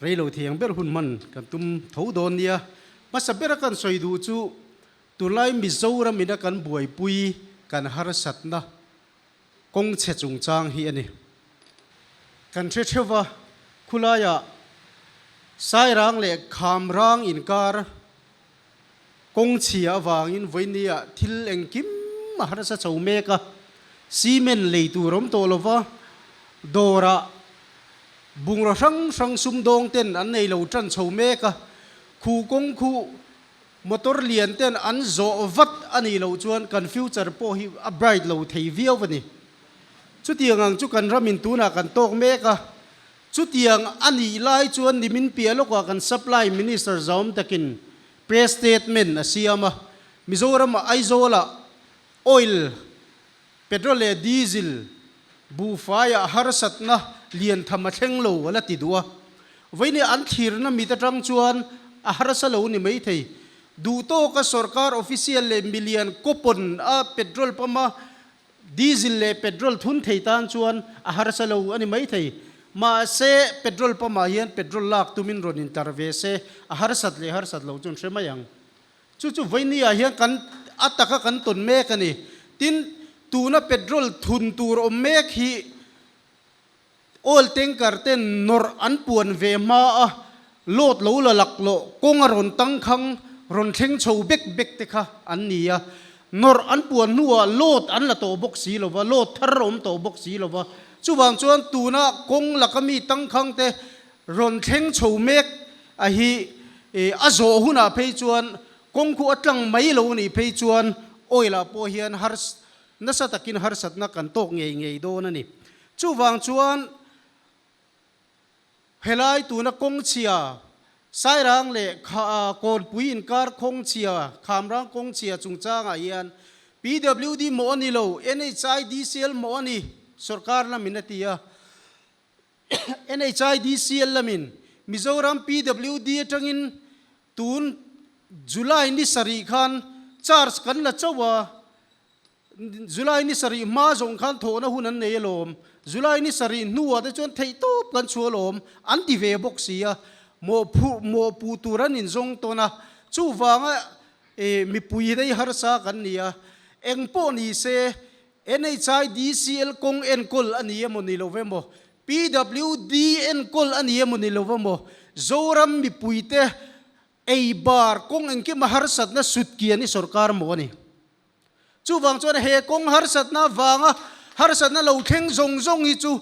Reilo thiang ber hun hman kan tum tho dawn nia. Hmasa bera kan sawi duh chu tunlai Mizoram ina kan buaipui kan harsatna kawng chhe chungchang hi a ni. Kan hre theuh va, khulaiah Sairang leh Khamrang inkar kawng chhia avangin vawinia thil engkim a harsa chho mek a, cement lei tur awm tawh lova, dawrah bungraw hrang hrang sumdawng ten an nei lo tan chho mek a, khu kawng khu motor lian ten an zawh vat a nih loh chuan kan future pawh hi a bright lo thei viau a ni. Chutiang ang chu kan ramin tunah kan tawk mek a, chutiang a nih lai chuan nimin piah lawkah kan Supply Minister Zaum takin press statement a siam a, Mizoram-ah Aizawl-ah oil, petrol leh diesel buhfaiah harsatna lian tham a thleng lo a la ti duh a. Vawiin an thlirna mit atang chuan a harsa lo ni maithei. Duh tawka sorkar official leh milian coupon a petrol pump a Diesel leh petrol thun thei tan chuan a harsa lo a ni maithei. Mahse, petrol pump ah hian petrol lak tumin rawn intar ve se, a harsat leh harsat lo chu an hre mai ang. Chu chu vawiini ah hian kan a taka kan tawn mek a ni. Tin, tuna petrol thun tur awm mek hi oil tanker ten nawrh an puan ve hma a, load lo la laklawh kawng a rawn tangkhang rawn thleng chho bek bek te kha an ni a. Nawrh an puan hnuah load an la tawh bawk si lo va, load thar a awm tawh bawk si lo va. Chuvang chuan tuna kawng laka mi tangkhang te rawn thleng chho mek a hi a zawh hunah phei chuan kawng khu a tlang mai lo nih phei chuan oil ah pawh hian hars nasa takin harsatna kan tawk ngei ngei dawn a ni. Chuvang chuan helai tuna kawngchhia, Sairang leh Kawnpui inkar kawngchhia, Khamrang kawngchhia chungchangah hian PWD mawh a ni lo, NHIDCL mawh a ni, sorkar lamin a ti a. NHIDCL lamin Mizoram PWD atangin tun July ni sarih khan charge kan la chauh a, July ni sarih hma zawng khan thawhna hun an nei alawm, July ni sarih hnuah te chuan theihtawp kan chhuah alawm an ti ve bawk si a, mawhphurh mawhpuh tur an inzawng tawn a, chuvanga mipui rei harsa kan ni a, engpawh ni se NHIDCL kawng enkawl a ni emaw ni lo ve maw, PWD enkawl a ni emaw ni lo ve maw, Zoram mipuite ei bar kawng engkim a harsatna sutkian i sorkar maw a ni. Chuvang chuan he kawng harsatna avanga harsatna lo thleng zawng zawng hi chu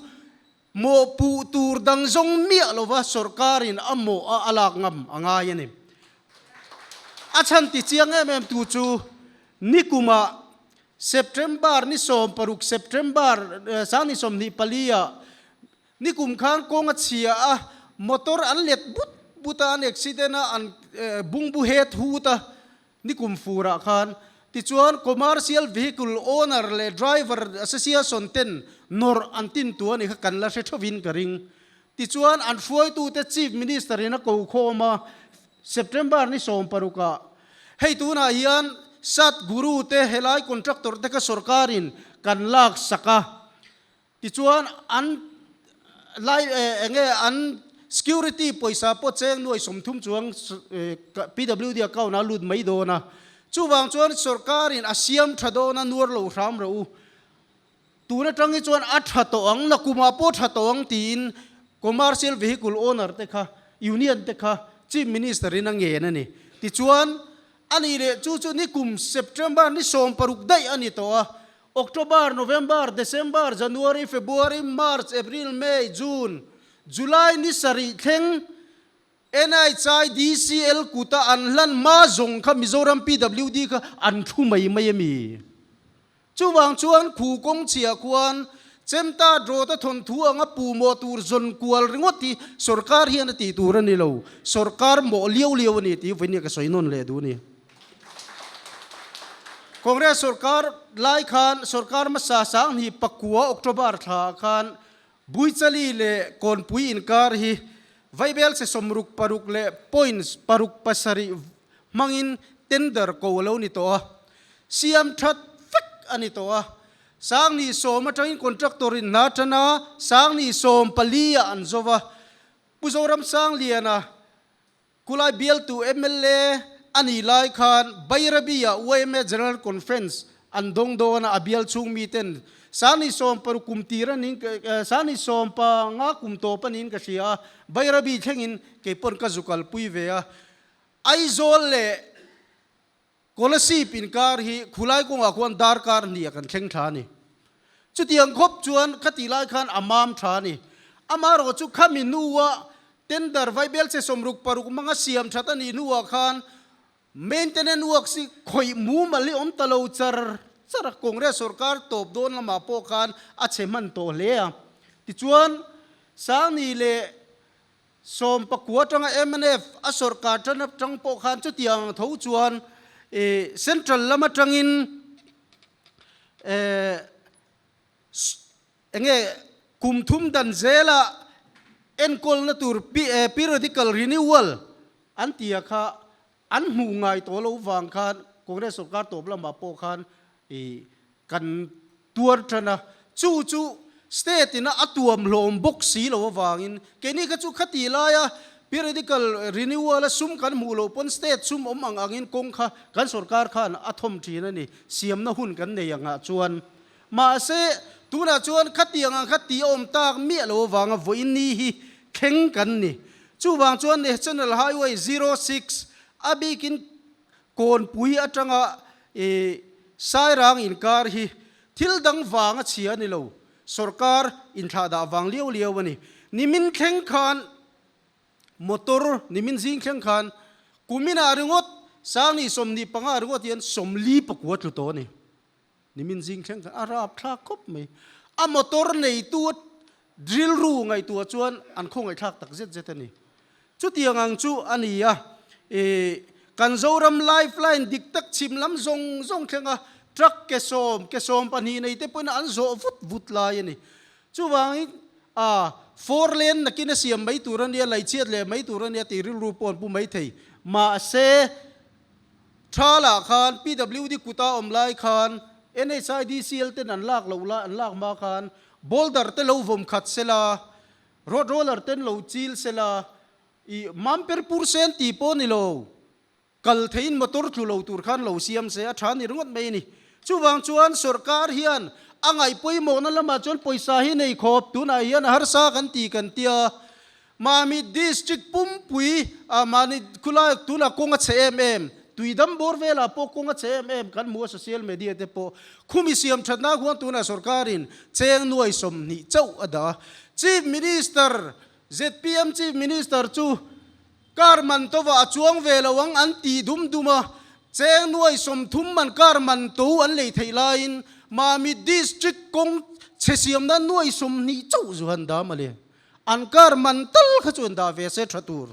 mawhpuh tur dang zawng miah lova sorkarin a mawh a a lak ngam a ngai a ni. A chhan ti chiang em em tu chu nikumah September ni 16 September 2024 ah Nikum khan kawng a chhia a, motor an let but but a, an accident a, an bungbu het hut a nikum furah khan. Tichuan commercial vehicle owner leh driver association ten nawrh an tin tu a nih kha kan la hre thovin ka ring. Tichuan an hruaitute Chief Minister in a ko khawm a, September ni 16 ah hei tunah hian Sat Guru te helai contractor te kha sorkarin kan lak sak a. Tichuan an lai enge an security pawisa pawh cheng nuai 30 chuang PWD account ah lut mai dawn a. Chuvang chuan sorkarin a siam tha dawn a nuar lo hram rawh u. Tun atang hi chuan a tha tawh ang, nakumah pawh tha tawh ang tiin commercial vehicle owner te kha, union te kha Chief Minister in a ngen a ni. Tichuan a nih leh chu chu nikum September ni 16 daih a ni tawh a. October, November, December, January, February, March, April, May, June, July ni sarih thleng NHIDCL kuta an hlan hma zawng kha Mizoram PWD kha an thu mai mai a mi? Chuvang chuan khu kawng chhiah khuan Chemta drawta thawnthu anga pu mawh tur zawn kual ringawt hi sorkar hian a tih tur a ni lo, sorkar mawh liau liau a ni tih vawiin ka sawi nawn leh duh a ni. Congress sorkar lai khan sorkar hmasa 2009 October thla ah khan Buichali leh Kawnpui inkar hi Vaibel che 66 leh points paruk pasarih hmangin tender ko a lo ni tawh a, siam that vek a ni tawh a. 10,000 atangin contractor in hna tan a, 10,014 ah an zo va. Pu Zoramsangliana Kulai bialtu mla a nih lai khan Bairabi-ah yma General Conference an dawng dawn a, a bial chhung miten Sani 16 kum tir a niin Sani 15 kum tawp a niin ka hria a, Bairabi thlengin kei pawn ka zu kalpui ve a. Aizawl leh Kolasib inkar hi khulai kawngah khuan darkar hnih ah kan thleng thla a ni. Chutiang khawp chuan khatih lai khan a mam tha a ni. Amaherawh chu khami hnua tender vaibel che 66 hmanga siam that a nih hnuah khan maintenance works hi khawih mumal hi awm ta lo char char a, Congress sorkar tawp dawn lamah pawh khan a chhe hman tawh hle a. Tichuan, Sangni leh 19 atanga mnf a sawrkar tan atang pawh khan chutiang ang tho chuan Central lam atangin enge kum thum dan zela enkawlna tur periodical renewal an tia kha an hmuh ngai tawh loh vang khan Congress sawrkar tawp lamah pawh khan kan tuar tan a, chu chu state ina a tuam hlawm bawk si lo avangin keini kha chu khati laia periodical renewal a sum kan hmuh loh pawn state sum awm ang angin kawng kha kan sawrkar khan a thawm thin a ni, siamna hun kan nei angah chuan. Mahse, tunah chuan khatiang ang kha tih a awm tak miah lo avanga vawiin ni hi thleng kan ni. Chuvang chuan National Highway 06 a bikin Kawnpui atanga i Sairang inkar hi thil dang vang a chhia a ni lo, sawrkar inthlahdah vang liau liau a ni. Nimin thleng khan motor, nimin zing thleng khan kuminah ringawt Sangni 25 ringawt hian 44 tlu tawh a ni. Nimin zing thleng khan a rap thlak khawp mai. A motor neitu rilru ngaihtuah chuan an khawngaihthlak tak zet zet a ni. Chutiang ang chu a ni a, i kan Zoram lifeline dik tak chhim lam zawng zawng thlenga truck ke sawm, ke 12 nei te pawhin an zawh vut vut lai a ni. Chuvangin a four lane nakin a siam mai tur a nia, laichhiat leh mai tur a nia tih rilru pawh an pu mai thei. Mahse, Thalah khan PWD kuta awm lai khan NHIDCL ten an lak loh lai an lak hma khan boulder te lo vawm khat sela, road roller ten lo chil sela, i mamper pur sen tih pawh ni lo, kal theiin motor tlu lo tur khan lo siam se a tha ni ringawt mai a ni. Chuvang chuan sawrkar hian a ngaih pawimawhna lamah chuan pawisa hi nei khawp tunah hian a harsa kan ti kan tia. Mahni district pumpui ah mahni khulai tunah kawng a chhe em em, tuidam bawr velah pawh kawng a chhe em em kan hmu a social media te pawh khumi siam thatna khuan tunah sorkarin cheng nuai 20 chauh a dah a. Chief Minister, zpm Chief Minister chu car man tova a chuang ve lo ang an ti dum dum a, cheng nuai 30 man car man to an lei theih laiin Mahni district kawng chhe siamna nuai 20 chauh zu han dah mawle. An kar man tal kha chuan dah ve se tha tur.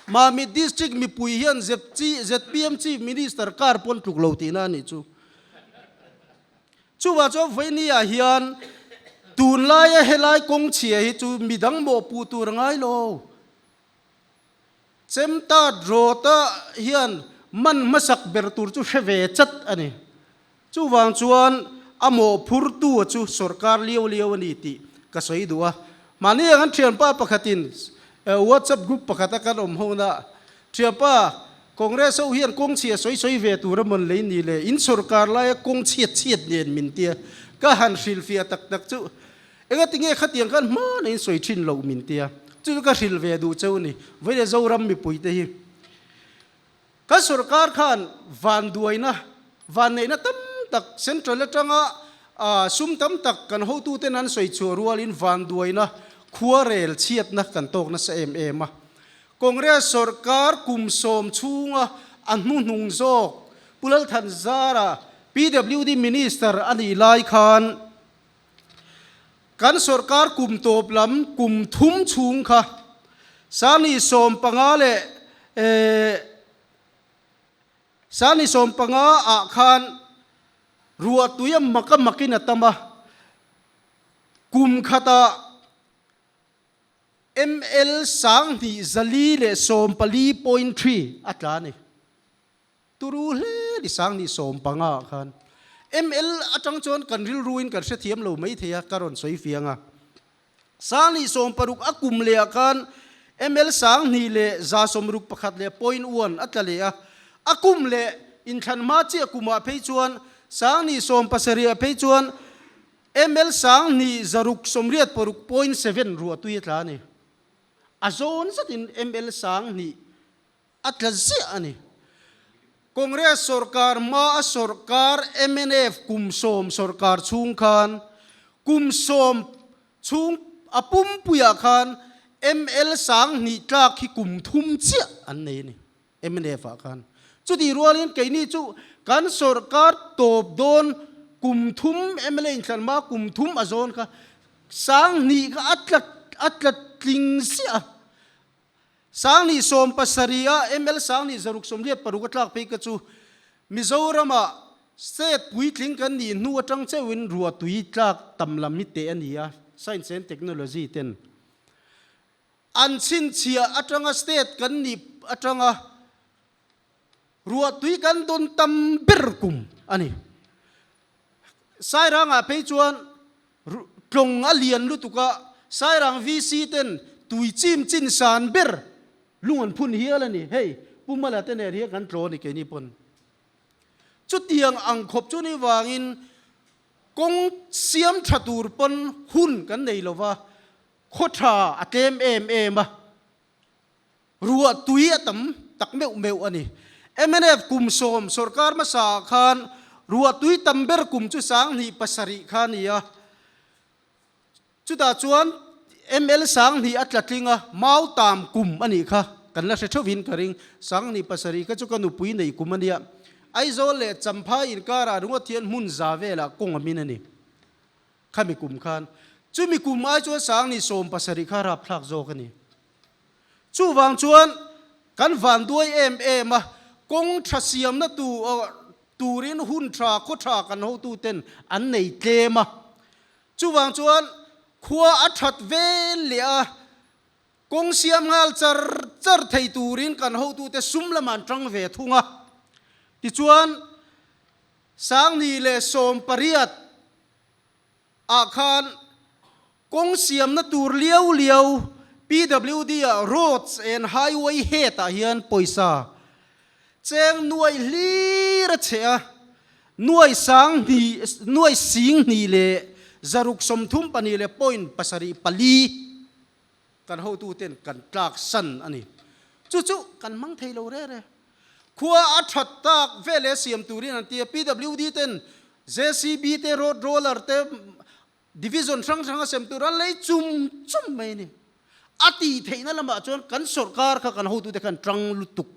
Mamit District mipui hian zpm Chief Minister kar pawn tluk lo tihna a nih chu. Chuvah chuan vawinia hian tunlaia helai kawng chhia hi chu midang mawhpuh tur a ngai lo. Chemtat rawta hian man hmasak ber tur chu hre ve chat a ni. Chuvang chuan a mawhphurtu chu sawrkar liau liau a ni tih ka sawi duh a. Mahni ang an thianpa pakhatin WhatsApp group pakhata kan awm hona, Thianpa, Congress ho hian kawng chhia sawi sawi ve tur a mawn lei ni le, in sawrkar laia kawng chhiat chhiat nen min tia ka han hrilhfiah tak tak chu Engati nge khatiang khan hma neiin sawi thin loh min tia, chu chu ka hrilh ve duh cheu ni. Vawiin Zoram mipuite hi kan sorkar khan vanduaina, vanneihna tam tak central atanga sum tam tak kan hotuten an sawi chhuah rualin vanduaina, khuarel chhiatna kan tawk nasa em em a. Congress sorkar kum sawm chhunga a hnuhnung zawk Pu Lalthanzara PWD Minister a nih lai khan, Kan sawrkar kum tawp lam kum thum chhung kha Sani 15 leh Sani 15 ah khan ruah tui a mak a makin a tam a, kum khatah ml 2414.3 a tla a ni. Turu hle ni 1015 ah khan ML atang chuan kan rilruin kan hrethiam lo mai thei a, ka rawn sawi fiang a. 26 a kum lehah khan ml 2161 leh point one a tla leh a, a kum leh inthlan hma chiah kumah phei chuan 2017 ah phei chuan ml 1686 point seven ruah tui a tla a ni. A zawn zatin ml 2000 a tla ziah a ni. Congress sorkar hma a sorkar mnf kum sawm sorkar chhung khan kum sawm chhung a pumpuiah khan ml 2000 tlak hi kum thum chiah an nei a ni mnf ah khan. Chutih rualin keini chu kan sorkar tawp dawn kum thum mla inthlan hma kum thum a zawn kha 2000 kha a tla a tla tling ziah a. 2017 a ml 2686 a tlak phei ka chu Mizorama state puitling kan nih hnu atang cheuhin ruahtui tlak tam lam hi teh a ni a, Science and Technology ten an chhinchhiah atanga state kan nih atanga ruahtui kan dawn tam ber kum a ni. Sairangah phei chuan tlawng a lian lutuk a, Sairang VC ten tui chim chin san ber lung an phun hial a ni. Hei, Pu Mala te nen hian kan tlaw a ni keini pawn. Chutiang ang khawp chu ni vangin kawng siam tha tur pawn hun kan nei lo va, khaw tha a tlem em em a. Ruah tui a tam tak meuh meuh a ni. Mnf kum sawm sorkar hmasa ah khan ruah tui tam ber kum chu 2007 kha a ni a. Chutah chuan ml 2000 a tla tling a, mau tam kum a nih kha kan la hre theuhin ka ring. 2007 kha chu ka nupui nei kum a nia. Aizawl leh Champhai inkarah ringawt hian hmun za velah kawng a min a ni. Khami kum khan. Chumi kum ai chuan 2017 kha rapthlak zawk a ni. Chuvang chuan kan van duai em em a, kawng tha siamna turin hun tha, khaw tha kan hotuten an nei tlem a. Chuvang chuan khua a that vel leh a, kawng siam nghal char char thei turin kan hotute sum lamah an tang ve thung a. Tichuan 2018 ah khan kawng siamna tur liau liau PWD ah Roads and Highway Head ah hian pawisa cheng nuai hlir a cheh a, nuai sang hnih nuai sing hnih leh zaruk 32 leh point pasarih pali kan hotuten kan tlak san a ni. Chu chu kan hmang thei lo re re. Khua a that tak veleh siam turin an ti a, PWD ten JCB te road roller te division hrang hrang a sem tur an lei chum chum mai a ni. A tih theihna lamah chuan kan sorkar kha kan hotute khan tang lutuk.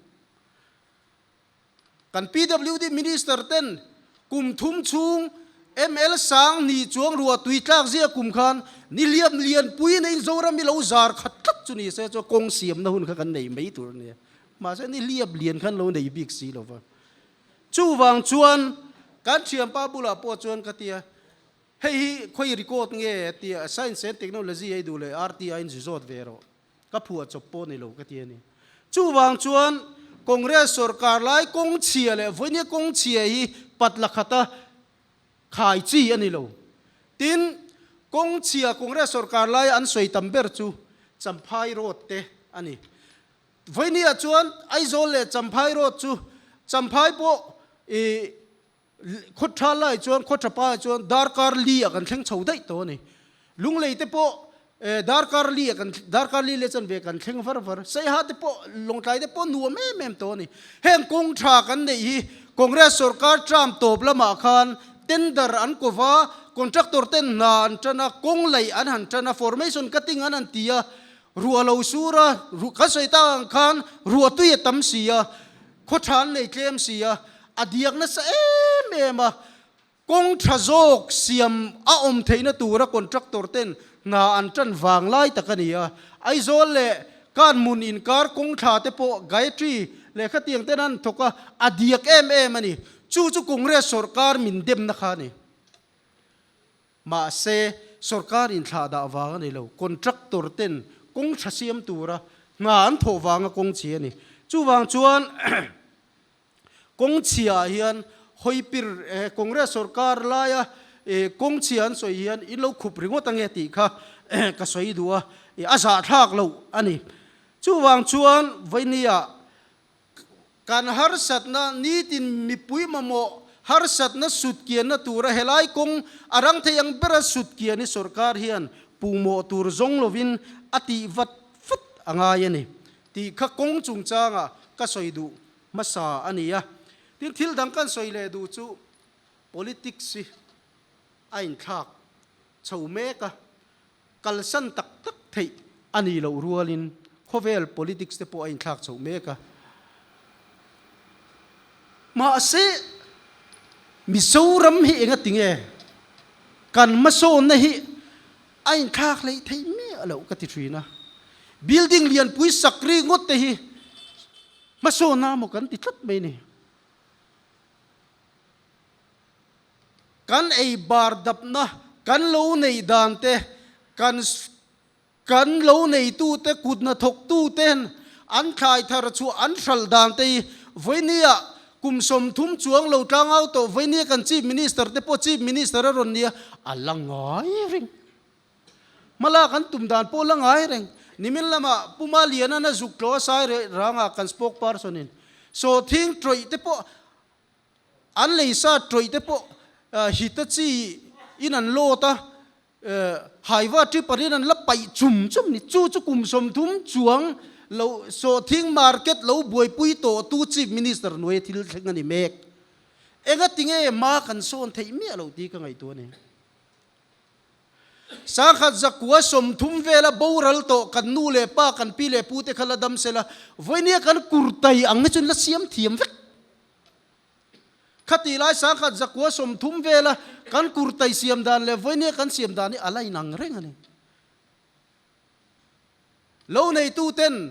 Kan PWD Minister ten kum thum chhung ML 2000 chuang ruah tui tlak zia kum khan ni liam lian pui neiin Zoram hi lo zar khat tlat chu ni se chuan kawng siamna hun kha kan nei mai tur a nia. Mahse ni liam lian khan lo nei bik si lova. Chuvang chuan kan thianpa bulah pawh chuan ka tia, hei hi khawi record nge a tia, Science and Technology ei duh leh RTI in zu zawt ve rawh. Ka phuah chawp pawh ni lo ka ti a ni. Chuvang chuan Congress sorkar lai kawng chhia leh vawinia kawng chhia hi pat la khata khai chi a ni lo. Tin, kawng chhia Congress sorkar lai an sawi tam ber chu Champhai Road te a ni. Vawinia chuan Aizawl leh Champhai Road chu Champhai pawh i Khaw tha lai chuan, khaw tha pa chuan darkar li ah kan thleng chho daih tawh a ni. Lunglei te pawh darkar li ah kan, darkar li leh chanve kan thleng var var. Saiha te pawh, Lawngtlai te pawh nuam em em tawh a ni. Heng kawng tha kan neih hi Congress sorkar term tawp lamah khan tender an ko va, contractor ten hna an tan a, kawng laih an han tan a, formation cutting an han ti a, ruah lo sur a, kan sawi tak ang khan ruah tui a tam si a, Khaw tha an nei tlem si a, a diak nasa em em a, kawng tha zawk siam a awm theihna tura contractor ten hna an tan vang lai tak a ni a. Aizawl leh Kanhmun inkar kawng thla te pawh Gayatri leh khatiang ten an thawk a, a diak em em a ni. Chu chu Congress sorkar min demna kha a ni. Mahse, sorkar inthlah dah vang a ni lo, contractor ten kawng tha siam tura hna an thawh vanga kawng chhia a ni. Chuvang chuan kawng chhiaah hian hawipir Congress sorkar laia kawng chhia an sawi hian in lo khup ringawt ange tih kha ka sawi duh a, a zahthlak loh a ni. Chuvang chuan Vainia kan harsatna nitin mipui mamawh harsatna sutkianna tura helai kawng a rang thei ang bera sutkian hi sorkar hian puhmawh tur zawng lovin a tih vat vat a ngai a ni tih kha kawng chungchanga ka sawi duh hmasa a ni a. Tin, thil dang kan sawi leh duh chu politics hi a inthlak chho mek a, kalsan tak tak theih a nih loh rualin khawvel politics te pawh a inthlak chhoh mek a. Mahse, Mizoram hi enga tinge kan hmasawnna hi a inthlak hleih theih miah loh ka ti thin a. Building lianpui sak ri ngawt te hi hmasawnna maw kan ti tlat mai ni. Kan ei bar dapna kan lo neih dan te, kan kan lo neitute kut hnathawktu ten an thlai thar chhuah an hralh dan te hi vawinia kum 30 chuang lo tlangau tawh vawinia kan Chief Minister te pawh Chief Minister a rawn nia a la ngai reng. Hmala kan tum dan pawh la ngai reng. Nimin lamah Pu Maliana'n a zuk tlaw a sai reh rangah kan spokesperson in sawhthing tawih te pawh An leisa tawih te pawh Hitachi in an load a, Haiva tripper in an la paih chum chum ni. Chu chu kum 30 chuang lo sawhthing market lo buaipui tawh tu Chief Minister hnuaia thil thleng a ni mek. Enga tinge hma kan sawn theih miah loh tih ka ngaihtuah a ni. Sangkhat zakua 30 vela boral tawh kan nu leh pa kan pi leh pu te kha la dam sela, vawinia kan kurtai ang hi chu la siam thiam vek. Khati lai 1000 zakua 30 vela kan kurtai siam dan leh vawinia kan siam dan hi a la inang reng a ni. Lo neituten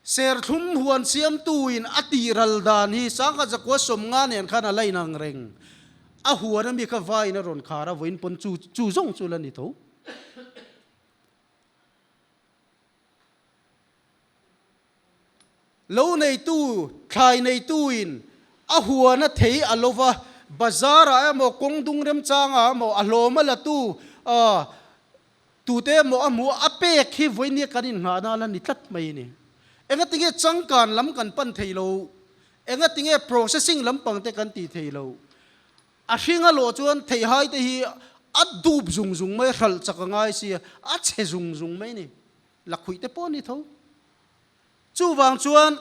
serthlum huan siamtuin a tihral dan hi 1000 zakua 50 nen khan a la inang reng. A huan ami kha vaiin a rawn khar a, vawiin pawn chu chu zawng chu la ni tho. Lo neitu, thlai neituin a huan a thei a lo va, bazar-ah emaw, kawng dung remchangah emaw, a hlawm a latu tute emaw a hmuh a pek hi vawinia kan innghahna la ni tlat mai a ni. Engatinge changkan lam kan pan thei lo? Engatinge processing lampang te kan tih thei lo? A hring a lawh chuan theihai te hi a dup zung zung mai, hralh chak a ngai si a, a chhe zung zung mai a ni. Lakhuih te pawh a ni tho. Chuvang chuan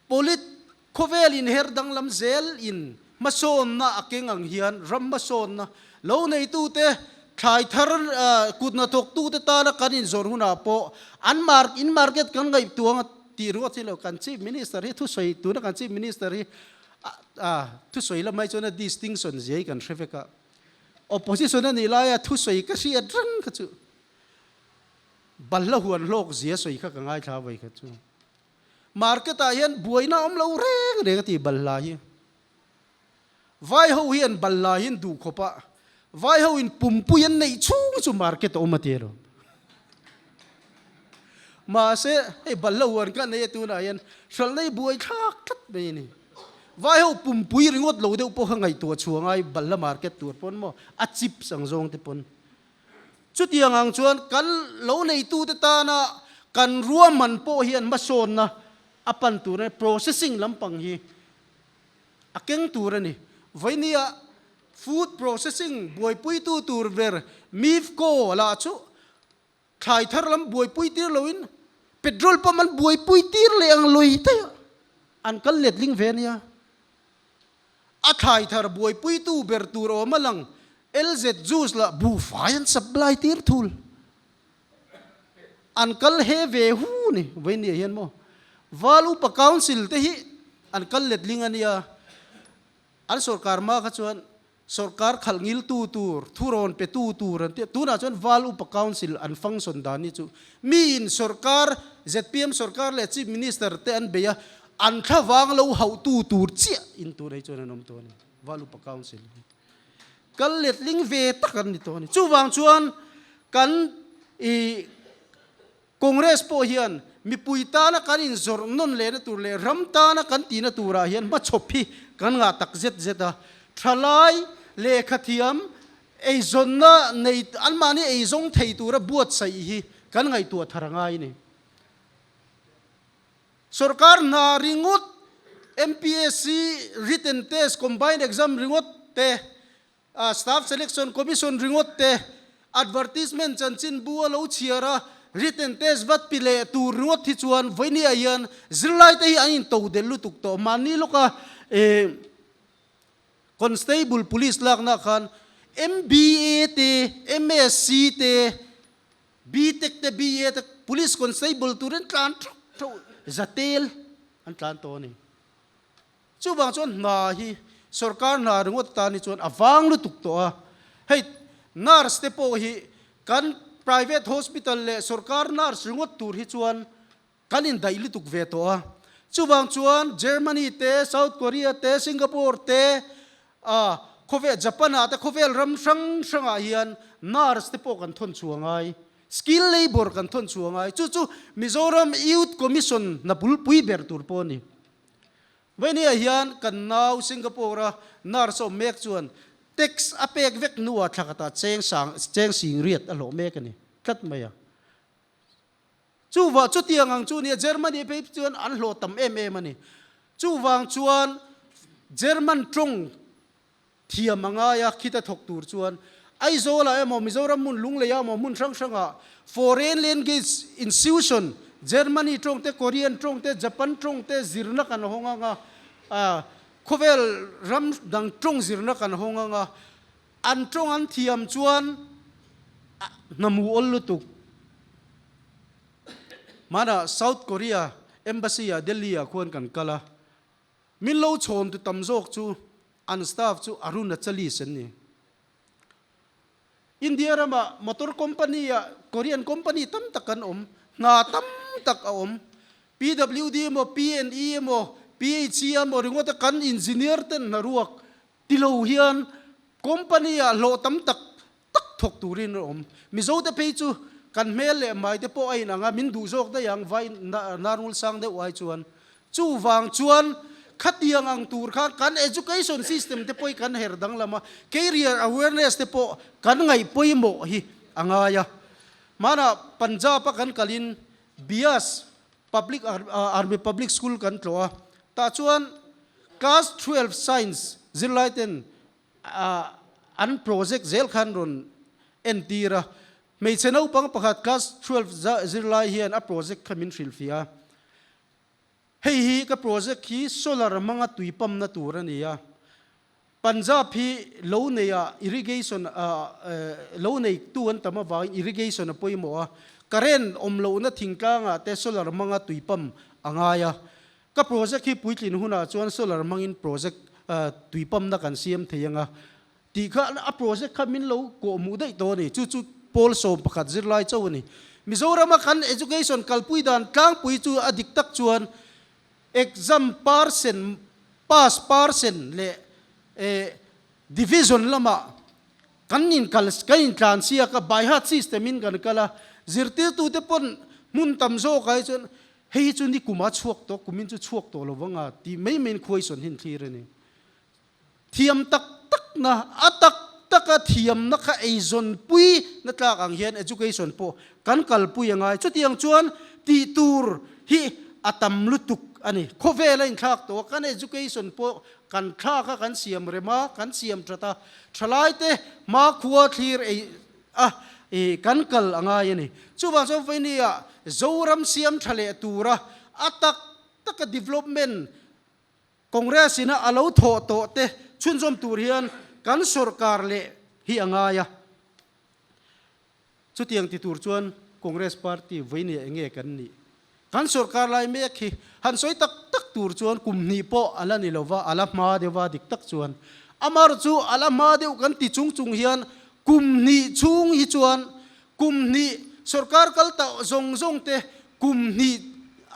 polit khawvel inher danglam zel in hmasawnna a keng ang hian ram hmasawnna lo neitute thlai thar kuthnathawktute tana kan inzawrh hunah pawh an mark in market kan ngaihtuang a tih ruat hi lo kan Chief Minister hi thusawi tuna kan Chief Minister hi thusawi lamai chuan a distinction zia hi kan hre vek a opposition a nih laia thusawi ka hriat reng kha chu Balhla huan hlawk zia sawi kha ka ngaithla vawi khat chu. Market ah hian buaina awm lo reng reng a ti balhla hi. Vai ho hian balhla hi an duh khawp a, vai ho in pumpui an neih chhung chu market a awm a ti elo. Mahse hei balhla huan ka nei a tunah hian hralhna hi buai thlak tlat mai a ni. Vai ho pumpui ringawt lo deuh pawh kha ngaihtuah chhuah ngai balhla market tur pawn maw a chips ang zawng te pawn. Chutiang ang chuan kan lo neitute tana kan ruahman pawh hian hmasawnna a pan tur a ni, processing lampang hi a keng tur a ni. Vawinia food processing buaipuitu tur ber MIFCO lah chu thlai thar lam buaipui tir loin petrol pump an buaipui tir leh ang lui daih a, an kal letling ve a nia. A thlai thar buaipuitu ber tur awm a lang, LZ juice lah buhfai an supply tir thul. An kal he ve hu ni, vawinia hian maw. Val Upa Council te hi an kal letling a nia. An sorkar hma kha chuan sorkar khalh ngiltu tur, thurawn petu tur an ti a. Tunah chuan Val Upa Council an function dan hi chu miin sorkar, zpm sorkar leh Chief Minister te an bei a, An thlavang lo hauhtu tur chiah in tunah hi chuan an awm tawh a ni. Valupa Council hi kal letling ve tak an ni tawh a ni. Chuvang chuan kan i Congress pawh hian mipui tana kan inzawrh nawn lehna tur leh ram tana kan tihna turah hian hmachhawp hi kan ngah tak zet zet a. Thalai, lehkhathiam. Eizawnna nei, anmahni eizawng thei tura buatsaih hi kan ngaihtuah thar a ngai a ni. Sorkar hna ringawt, MPSC written test, combined exam ringawt te, Staff Selection Commission ringawt te, advertisement chanchinbu a lo chhiar a, written test vat pi leh tur ringawt hi chuan vawinia hian zirlaite hi an intodelh lutuk tawh. Mahni lawka Constable Police lakna khan MBA te, MSc te, BTech te, BA te Police Constable turin tlan theuh theuh zatel an tlan tawh a ni. Chuvang chuan hna hi sorkar hna ringawt atan hi chuan a vang lutuk tawh a. Hei nurse te pawh hi kan private hospital leh sorkar nurse ringawt tur hi chuan Kan indaih lutuk ve tawh a, chuvang chuan Germany te, South Korea te, Singapore te, ah khawvel Japan ah te khawvel ram hrang hrangah hian nurse te pawh kan thawn chhuah ngai, skill labour kan thawn chhuah ngai, chu chu Mizoram Youth Commission hna bulpui ber tur pawh a ni. Vainia hian kan nau Singapore a nurse awm mek chuan tax a pek vek hnuah thla khatah cheng sang cheng sing riat a hlawh mek a ni tlat mai a. Chuvah chutiang ang chu nia Germany phei chuan an hlawh tam em em a ni. Chuvang chuan German tawng thiam a ngai a, khita thawk tur chuan Aizawlah emaw Mizoram hmun Lungleiah emaw hmun hrang hrangah foreign language institution Germany tawng te, Korean tawng te, Japan tawng te zirna kan hawng ang a, khawvel ram dang tawng zirna kan hawng ang a, an tawng an thiam chuan hnamu awl lutuk. Hmanah South Korea Embassy ah Delhi ah khuan kan kal a, min lo chhawn tu tam zawk chu an staff chu Arunachalis an ni. India ramah motor company ah Korean company tam tak an awm, hna tam tak a awm. PWD emaw PNE emaw PHE emaw ringawt a kan engineer ten hnaruak ti lo hian company ah hlawh tam tak tak thawk turin a awm. Mizo te phei chu kan hmel leh hmai te pawh a inang a, min duh zawk daih ang vai narngul sang deuh ai chuan. Chuvang chuan khatiang ang tur khan kan education system te pawh hi kan her danglam a, career awareness te pawh kan ngaih pawimawh hi a ngai a. Hmanah Punjab a kan kalin Bias Public Army Public School kan tlawh a, tah chuan class 12 science zirlai ten an project zel khan rawn entir a, hmeichhe naupang pakhat class 12 zirlai hian a project kha min hrilhfiah a, hei hi ka project hi solar hmanga tui pump na tur a ni a, Punjab hi lo neia irrigation lo neitu an tam avangin irrigation a pawimawh a, current awm lohna thingtlangah te solar hmanga tui pump a ngai a, Ka project hi puitlin hunah chuan solar hmangin project tui pump-na kan siam thei anga tih kha a project kha min lo kawh hmuh daih tawh a ni. Chu chu pawl 11 zirlai chauh a ni. Mizorama kan education kalpui dan tlangpui chu a dik tak chuan exam percent, pass percent leh division lamah Kan inkal, kan intlan siak a, by heart system in kan kal a, zirtirtute pawn hmun tam zawk ah hi chuan hei hi chu ni kum a chhuak tawh, kumin chu chhuak tawh lo vang a tih mai maiin khuaisawn hi an thlir a ni. Thiam tak tak na, a tak tak a thiamna kha eizawn pui na tlak ang hian education pawh kan kalpui a ngai. Chutiang chuan tih tur hi a tam lutuk a ni. Khawvel a inthlak tawh a, kan education pawh kan thlak a, kan siam rem a, kan siam that a, Thalaite hmakhua thlir ei a i kan kal a ngai a ni. Chuvang chuan Vainia Zoram siam tha leh tura a tak taka development Congress ina a lo thawh tawh te chhunzawm tur hian kan sawrkar leh hi a ngai a. Chutiang ti tur chuan Congress party Vainia enge kan nih? Kan sawrkar lai mek hi han sawi tak tak tur chuan kum hnih pawh a la ni lo va, a la hma deuh va dik tak chuan. Amaherawh chu a la hma deuh kan ti chung chung hian kum hnih chhung hi chuan kum hnih sawrkar kal ta zawng zawng te kum hnih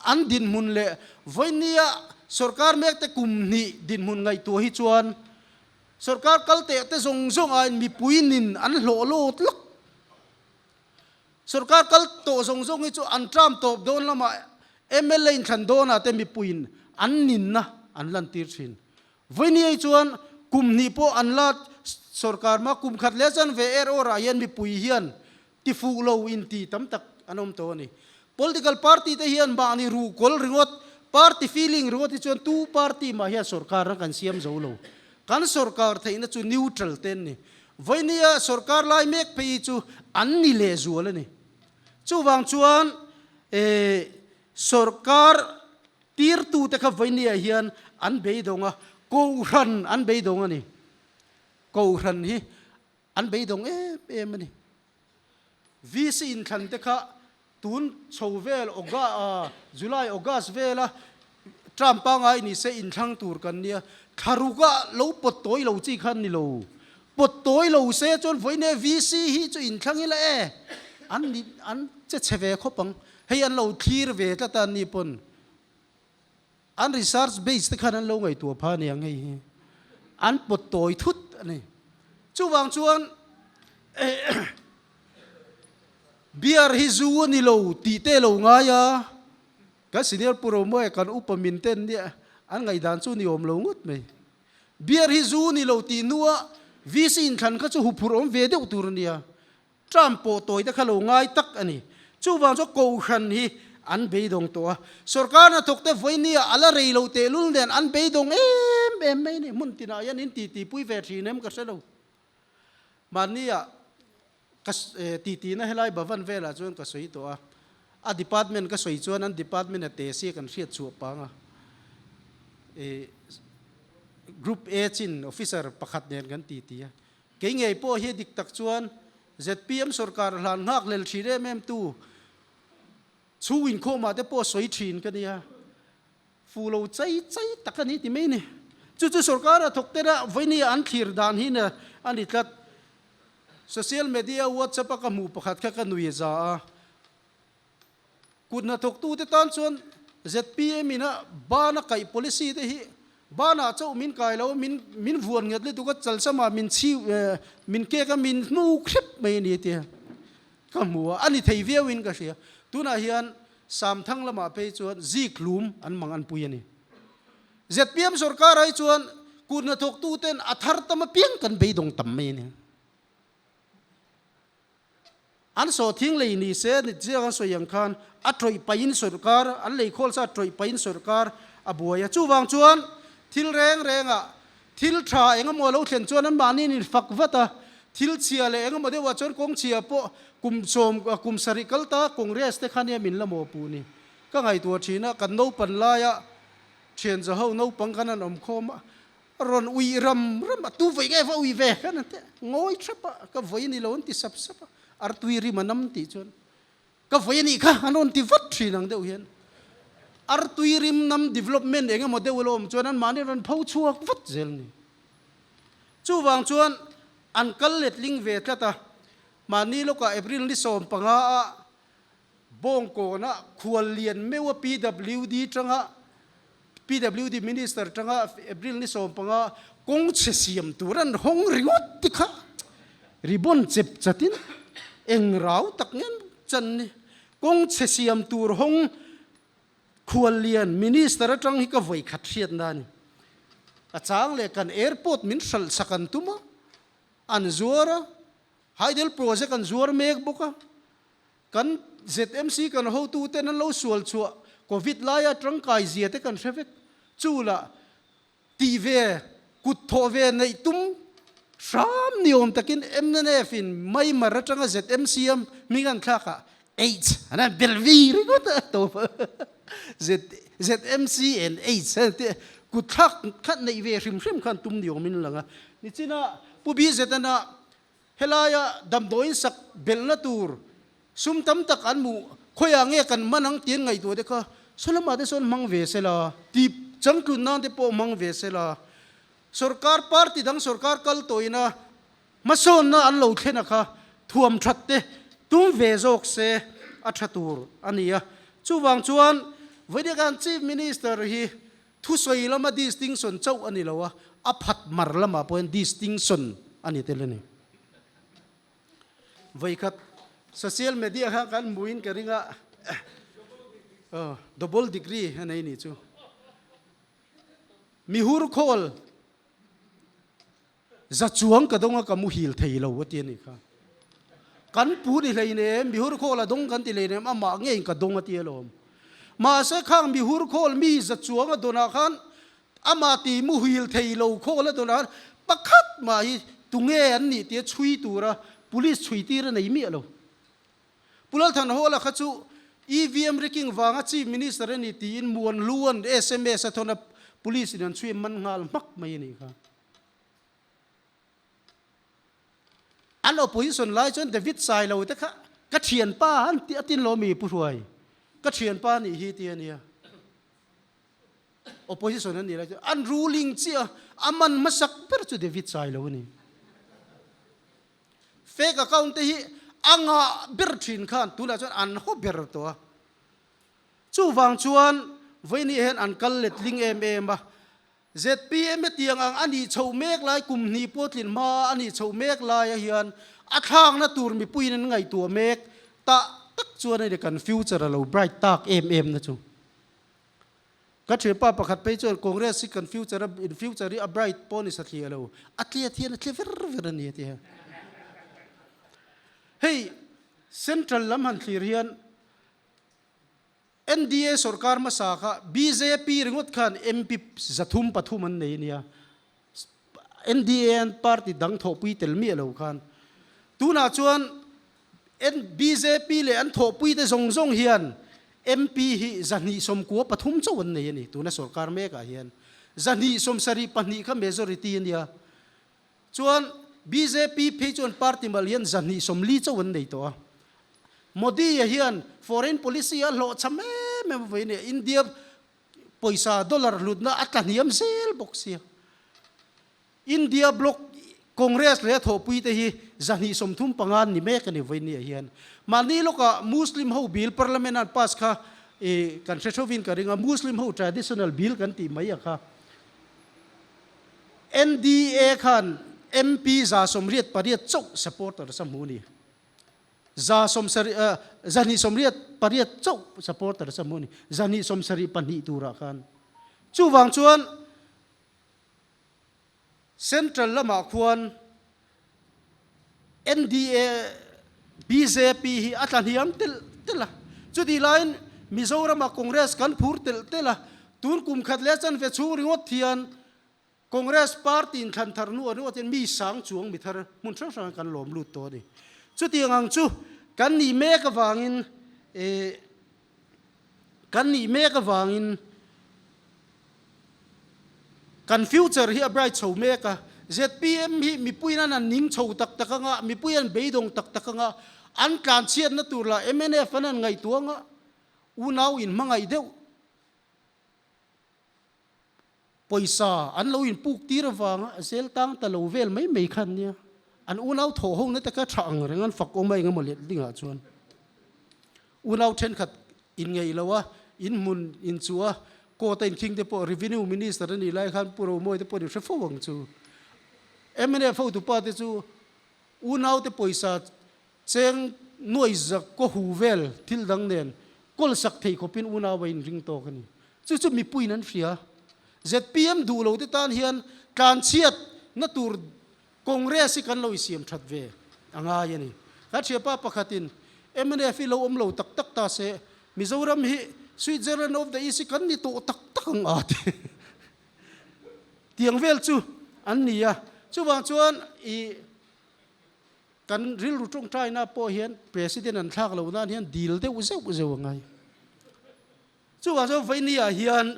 an dinhmun leh vawinia sawrkar mek te kum hnih dinhmun ngaihtuah hi chuan sawrkar kal teh te zawng zawng aiin mipui nin an hlawh lawt lawk. Sorkar kal tawh zawng zawng hi chu an term tawp dawn lamah mla inthlan dawnah te mipuiin an ninna an lantir thin. Vawinia hi chuan kum hnih pawh an la Sorkar hma kum khat leh chuan ve er awrah hian mipui hian tifuh lo inti tam tak an awm tawh a ni. Political party te hian mahni ruhkawl ringawt, party feeling ringawt hi chuan tu party mah hian sorkarna kan siam zo lo. Kan sorkar theihna chu neutral te an ni. Vawinia sorkar lai mek phei hi chu an ni lehzual a ni. Chuvang chuan sorkar tirtute kha vawinia hian an beidawng a, Kohhran an beidawng a ni. Kohhran hi an beidawng em em a ni. VC inthlan te kha tun chho vel July, August vela term pangai ni se inthlang tur kan nia. Thla ruka lo pawt tawi lo chi khan ni lo. Pawt tawi lo se chuan vawiin VC hi chu inthlang ila e an ni an che chhe ve khawp ang. Hei an lo thlir ve tlat a ni pawn. An research base te khan an lo ngaihtuah pha aniang hei hi. An pawt tawi thut a ni. Chuvang chuan beer hi zu a ni lo tih te lo ngai a, kan senior Pu Romoe kan upa min ten nia an ngaihdan chu ni awm lo ngawt mai. Beer hi zu a ni lo tih hnua VC inthlan kha chu huphurh awm ve deuh tur a nia. Trump pawh tawi te kha lo ngai tak a ni. Chuvang chuan Kohhran hi an beidawng tawh a. Sorkar hnathawk te vawinia a la rei lo tehlul nen an beidawng em em mai a ni. Hmun tinah hian in titi pui ve thin em ka hre lo. Mahnia ka titina helai Bhavan velah chuan ka sawi tawh a. A department ka sawi chuan an department a te sia kan hriat chhuah pang a. Group A chin officer pakhat nen kan titi a. Kei ngei pawh hi dik tak chuan zpm sorkar hlan nghak lel thin em em tu chhung inkhawmah te pawh sawi thin ka nia. Fu lo chai chai tak a ni ti mai ni. Chu chu sorkar a thawk tera vawinia an thlir dan hi a ni tlat. Social media WhatsApp a ka hmuh pakhat kha ka nui za a. Kut hnathawktute tan chuan zpm in a bana kaih policy te hi banah chauh min kai lo a, min min vuan nghet lutuk a, chalsamah min chhiu min kek a, min hnuk hrep mai a ni tia ka hmu a, a ni thei viau in ka hria. Tunah hian Samthang lamah phei chuan zik hlum an mang an pui a ni. Zpm sorkar ai chuan kut hnathawktuten a thar tam apiang kan beidawng tam mai a ni. An sawhthing lei ni se ni chiang an sawi ang khan a tawih pahin sawrkar, an lei khawl sa tawih pahin sawrkar a buai a. Chuvang chuan thil reng rengah thil tha eng emaw lo thlen chuan anmahni in fak vat a, thil chhia leh eng emaw deuhah chuan kawng chhia pawh kum sawm kum sarih kal ta Congress te kha nia min la mawhpuh ni. Ka ngaihtuah thin a, kan naupan laia thian zaho naupang khan an awm khawm a, Rawn uih ram ram a, tu vawi nge va uih ve khan an ti a, ngawi thap a, ka vawi a ni lo an ti sap sap a, artui rim a nam tih chuan ka vawi a nih kha an rawn ti vat thin ang deuh hian artui rim nam development eng emaw deuh alawm chuan an mahni rawn pho chhuak vat zel a ni. Chuvang chuan an kal letling ve tlat a, mahni lawkah April ni 15 ah Bawngkawnah khuallian meuha PWD tanga PWD Minister tanga April ni 15 kawng chhe siam tur an hawng ringawt ti kha ribbon chep chatin eng rau tak ngen chan ni kawng chhe siam tur hawng khuallian Minister atang hi ka vawi khat hriat na a ni. A chang leh kan airport min hralh sak an tum a, an zuar a, Hydel project an zuar mek bawk a, kan ZMC kan hotuten an lo sual chhuah Covid laia tangkai zia te kan hre vek. Chu lah tih ve, kut thawh ve neih tum hram ni awm takin mnf in Maimar atanga ZMC a hming an thlak ah H an han bel vi ringawt a tawp a. ZMC and H an ti kut thlak khat neih ve hrim hrim khan tum ni awmin a lang a. Nichina Pu BZ-an a Helaia damdawiin sak belhna tur sum tam tak an hmuh, khawiah nge kan hman ang tih an ngaihtuah te kha saw lamah te sawn hmang ve se la, tih changtlun nan te pawh hmang ve se la. Sorkar party dang sorkar kal tawhina hmasawnna an lo thlen a kha thuam that te tum ve zawk se a tha tur a ni a. Chuvang chuan Vawiin Chief Minister hi Thusawi lama distinction chauh a ni lo a, a phat mar lamah pawh hian distinction a ni tel a ni. Vawikhat social media kha kan hmuin ka ring a, double degree a nei ni chu. Mihur khawl. Za chuang ka dawng a ka muhil thei lo a ti a nih kha. Kan pu ni hleinem, mihur khawl a dawng kan ti hleinem, amah ngeiin ka dawng a ti alawm. Mahse khang mihur khawl mi za chuang a dawnah khan amah ti muhil thei lo khawl a dawnah khan pakhat mah hi tunge an nih tia chhui tura police chhui tir a nei miah lo. Pu Lalthanhawla kha chu EVM rigging vanga Chief Minister a ni tiin Muan Luan sms a thawn a, Police in an chhui man nghal hmak mai a nih kha. An opposition lai chuan David Sailo te kha ka thianpa an ti a tin lo mi Pu Hruai ka thianpa nih hi ti a nia. Opposition an nih lai chuan an ruling chiah a man hmasak ber chu David Sailo a ni. Fake account te hi a ngah ber thin khan tunah chuan an haw ber tawh a. Chuvang chuan vawiin hian an kal letling em em a. Zpm hetiang ang a nih chhoh mek lai kum hnih pawh tlin hma a nih chhoh mek laia hian a thlakna tur mipuiin an ngaihtuah mek tah tak chuan a ni kan future a lo bright tak em em na chu. Ka thianpa pakhat phei chuan Congress hi kan future a in future hi a bright pawh a ni satliah lo, a tliat hian a tli ver ver a ni a ti a. Hei central lam han thlir hian NDA sorkar hmasa kha bjp ringawt khan MP 300 pathum an nei a nia. NDA an party dang thawhpui tel miah lo khan. Tunah chuan bjp leh an thawhpui te zawng zawng hian MP hi 293 chauh an nei a ni tuna sorkar mekah hian. 272 kha majority a nia. Chuan bjp phei chuan party mal hian 240 chauh an nei tawh a. Modi-a hian foreign policy a hlawhchham em em avei nia India pawisa dollar hlutna a tla hniam zel bawk sia. India bloc Congress leh a thawhpui te hi 235 an ni mek a ni vawinia hian. Mahni lawkah Muslim ho bill parliament an pass kha i kan hre thovin ka ring a, Muslim ho traditional bill kan tih mai a kha. NDA khan MP 188 chauh supporters a hmu a ni. 288 chauh supporters a hmu a ni. 272 turah khan. Chuvang chuan Central lamah khuan NDA bjp hi a tla hniam telh telh a. Chutih laiin Mizorama Congress kan phur telh telh a. Tun kum khat leh chanve chhung ringawt hian Congress party in thlan thar hnuah ringawt hian mi sang chuang mi thar hmun hrang hrangah kan lawm lut tawh a ni. Chutiang ang chu kan nih mek avangin eh kan nih mek avangin kan future hi a bright chho mek a. Zpm hi mipuiin an han ning chho tak tak anga, mipui an beidawng tak tak anga, an tlanchhiatna tur lah mnf an han ngaihtuah anga, unau inhmangaih deuh Pawisa an lo inpuk tir avanga zel tang ta lo vel mai mai kha an nia. An unau thawh ho na te kha tha ang reng an fak awm a engemaw let dingah chuan. Unau thenkhat inngeih lo a, in hmun inchuh a, court a inkhing te pawh Revenue Minister a nih lai khan Pu Romawi te pawh an inhre fo ang chu. Mnf hotupa te chu unau te pawisa Cheng nuai zak kaw hu vel thil dang nen kawl sak thei khawpin unau a inring tawk a ni. Chu chu mipuiin an hria. Zpm duh lo te tan hian tlanchhiat na tur Congress hi kan lo isiam that ve a ngai a ni. Ka thiapa pakhatin mnf hi lo awm lo tak tak ta se Mizoram hi Switzerland of the East hi kan ni tawh tak tak ang a ti. Tiang vel chu an ni a. Chuvang chuan i. Kan rilru tawngtaina pawh hian President an thlak loh nan hian dil deuh zeuh zeuh a ngai. Chuvang chuan Vawinia hian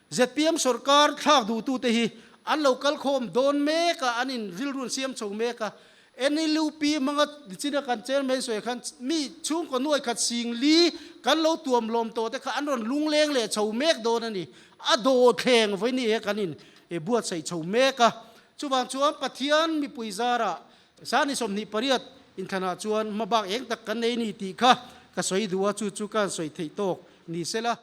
zpm sorkar thlak duhtute hi an lo kal khawm dawn mek a, an in rilru an siam chho mek a. NLUP hmanga nichina kan chairman sawi khan mi chhungkaw nuai khat sing li kan lo tuam lawm tawh te kha an rawn lungleng leh chho mek dawn a ni. A dawhthleng Vawinia hi kan in buatsaih chho mek a. Chuvang chuan Pathian mipui zarah Sani 28 inthlanah chuan hmabak eng tak kan nei ni tih kha ka sawi duh a, chu chu ka han sawi theih tawk ni sela.